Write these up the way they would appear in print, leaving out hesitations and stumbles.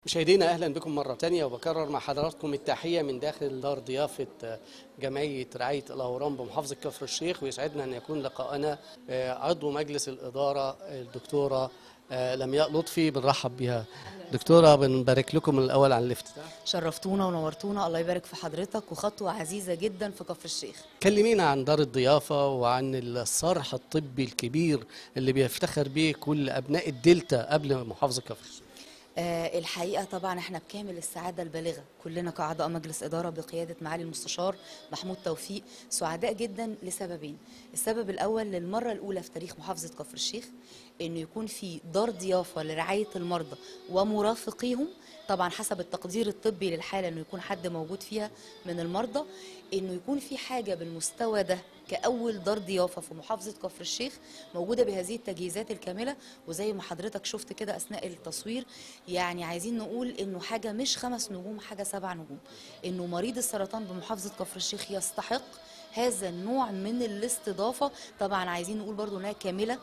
مشاهدينا، اهلا بكم مرة تانية، وبكرر مع حضراتكم التحية من داخل دار ضيافة جمعية رعاية الاورام بمحافظة كفر الشيخ. ويسعدنا ان يكون لقاءنا عضو مجلس الادارة الدكتورة لمياء لطفي. بنرحب بها. دكتوره، بنبارك لكم الاول على الافتتاح. شرفتونا ونورتونا، الله يبارك في حضرتك، وخطوة عزيزة جدا في كفر الشيخ. كلمينا عن دار الضيافة وعن الصرح الطبي الكبير اللي بيفتخر به كل ابناء الدلتا قبل محافظة كفر الشيخ. الحقيقة طبعا احنا بكامل السعادة البالغة كلنا كأعضاء مجلس إدارة بقيادة معالي المستشار محمود توفيق سعداء جدا لسببين. السبب الأول، للمرة الأولى في تاريخ محافظة كفر الشيخ إنه يكون في دار ضيافة لرعاية المرضى ومرافقيهم، طبعا حسب التقدير الطبي للحالة إنه يكون حد موجود فيها من المرضى، إنه يكون في حاجة بالمستوى ده كأول دار ضيافة في محافظة كفر الشيخ موجودة بهذه التجهيزات الكاملة. وزي ما حضرتك شفت كده أثناء التصوير، يعني عايزين نقول إنه حاجة مش 5 نجوم، حاجة 7 نجوم، إنه مريض السرطان بمحافظة كفر الشيخ يستحق هذا النوع من الاستضافة. طبعا عايزين نقول برضو إنها كاملة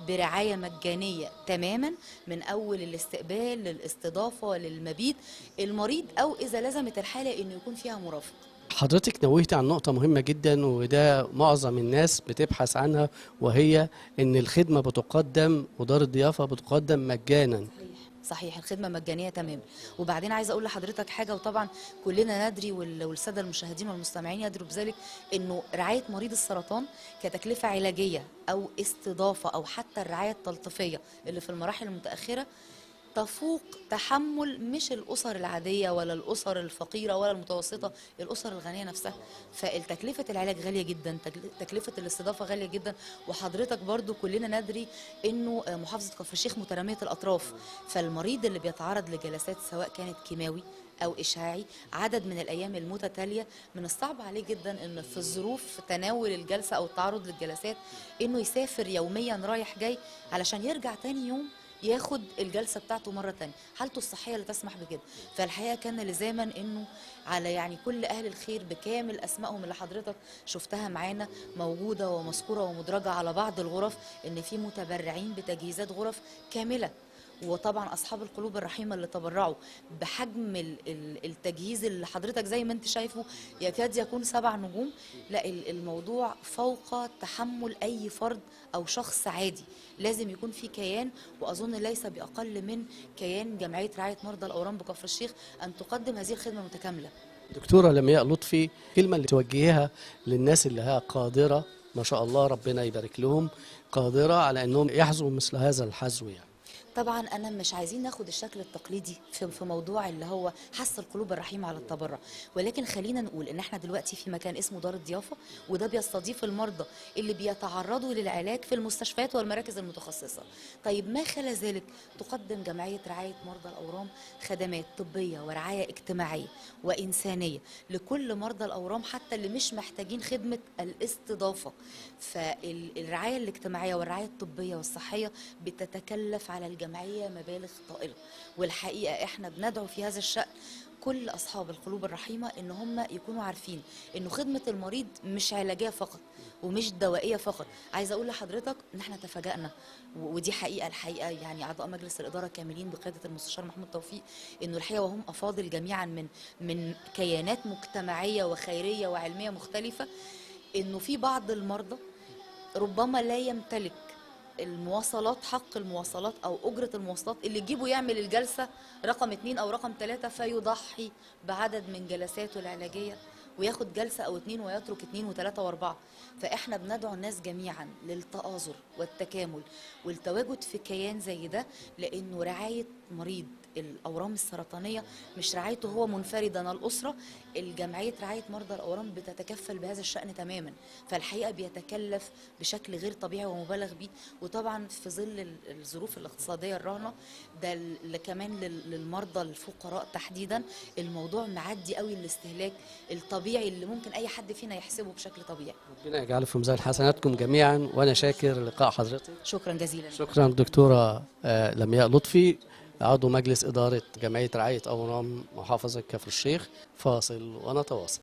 برعاية مجانية تماما، من أول الاستقبال للاستضافة للمبيت المريض، أو إذا لزمت الحالة إنه يكون فيها مرافق. حضرتك نوهت عن نقطة مهمة جدا، وده معظم الناس بتبحث عنها، وهي ان الخدمة بتقدم ودار الضيافة بتقدم مجانا. صحيح، الخدمة مجانية تمام. وبعدين عايزة أقول لحضرتك حاجة، وطبعا كلنا ندري والسادة المشاهدين والمستمعين يدروا بذلك، إنه رعاية مريض السرطان كتكلفة علاجية أو استضافة أو حتى الرعاية التلطيفية اللي في المراحل المتأخرة تفوق تحمل مش الأسر العادية ولا الأسر الفقيرة ولا المتوسطة، الأسر الغنية نفسها. فالتكلفة العلاج غالية جدا، تكلفة الاستضافة غالية جدا. وحضرتك برضو كلنا ندري إنه محافظة كفر الشيخ مترامية الأطراف، فالمريض اللي بيتعرض لجلسات سواء كانت كيماوي أو إشعاعي عدد من الأيام المتتالية، من الصعب عليه جدا إن في الظروف تناول الجلسة أو التعرض للجلسات إنه يسافر يوميا رايح جاي علشان يرجع تاني يوم ياخد الجلسة بتاعته مرة تانية، حالته الصحية اللي تسمح بكده. فالحقيقة كان لزاما انه على يعني كل اهل الخير بكامل اسمائهم اللي حضرتك شفتها معانا موجودة ومذكورة ومدرجة على بعض الغرف، ان في متبرعين بتجهيزات غرف كاملة، وطبعا اصحاب القلوب الرحيمة اللي تبرعوا بحجم التجهيز اللي حضرتك زي ما انت شايفه يكاد يكون 7 نجوم. لا، الموضوع فوق تحمل اي فرد او شخص عادي، لازم يكون في كيان، واظن ليس باقل من كيان جمعية رعاية مرضى الاورام بكفر الشيخ ان تقدم هذه الخدمة المتكاملة. دكتورة لمياء لطفي، كلمة اللي توجهيها للناس اللي هي قادرة ما شاء الله ربنا يبارك لهم، قادرة على انهم يحظوا مثل هذا الحظو يعني. طبعا انا مش عايزين ناخد الشكل التقليدي في موضوع اللي هو حث القلوب الرحيمة على التبرع، ولكن خلينا نقول ان احنا دلوقتي في مكان اسمه دار الضيافة، وده بيستضيف المرضى اللي بيتعرضوا للعلاج في المستشفيات والمراكز المتخصصة. طيب ما خلا ذلك تقدم جمعية رعاية مرضى الاورام خدمات طبية ورعاية اجتماعية وانسانيه لكل مرضى الاورام، حتى اللي مش محتاجين خدمة الاستضافة. فالرعايه الاجتماعية والرعاية الطبية والصحية بتتكلف على الجمعية مبالغ طائلة، والحقيقة احنا بندعو في هذا الشأن كل أصحاب القلوب الرحيمة إن هم يكونوا عارفين إنه خدمة المريض مش علاجية فقط ومش دوائية فقط. عايزة أقول لحضرتك إن احنا تفاجأنا، ودي حقيقة، الحقيقة يعني أعضاء مجلس الإدارة كاملين بقيادة المستشار محمود توفيق، إنه الحقيقة وهم أفاضل جميعا من كيانات مجتمعية وخيرية وعلمية مختلفة، إنه في بعض المرضى ربما لا يمتلك المواصلات، حق المواصلات أو أجرة المواصلات اللي تجيبه يعمل الجلسة رقم 2 أو رقم 3، فيضحي بعدد من جلساته العلاجية وياخد جلسة أو 2 ويترك 2 و3 و4. فإحنا بندعو الناس جميعا للتآزر والتكامل والتواجد في كيان زي ده، لأنه رعاية مريض الأورام السرطانية مش رعايته هو منفردا، الأسرة الجمعية رعاية مرضى الأورام بتتكفل بهذا الشأن تماما. فالحقيقة بيتكلف بشكل غير طبيعي ومبالغ به، وطبعا في ظل الظروف الاقتصادية الراهنة ده كمان للمرضى الفقراء تحديدا الموضوع معدي قوي الاستهلاك الطبيعي اللي ممكن أي حد فينا يحسبه بشكل طبيعي. ربنا يجعله في ميزان حسناتكم جميعا، وأنا شاكر لقاء حضرتك. شكرا جزيلا. شكرا دكتورة لمياء لطفي، عضو مجلس إدارة جمعية رعاية أورام محافظة كفر الشيخ. فاصل ونتواصل.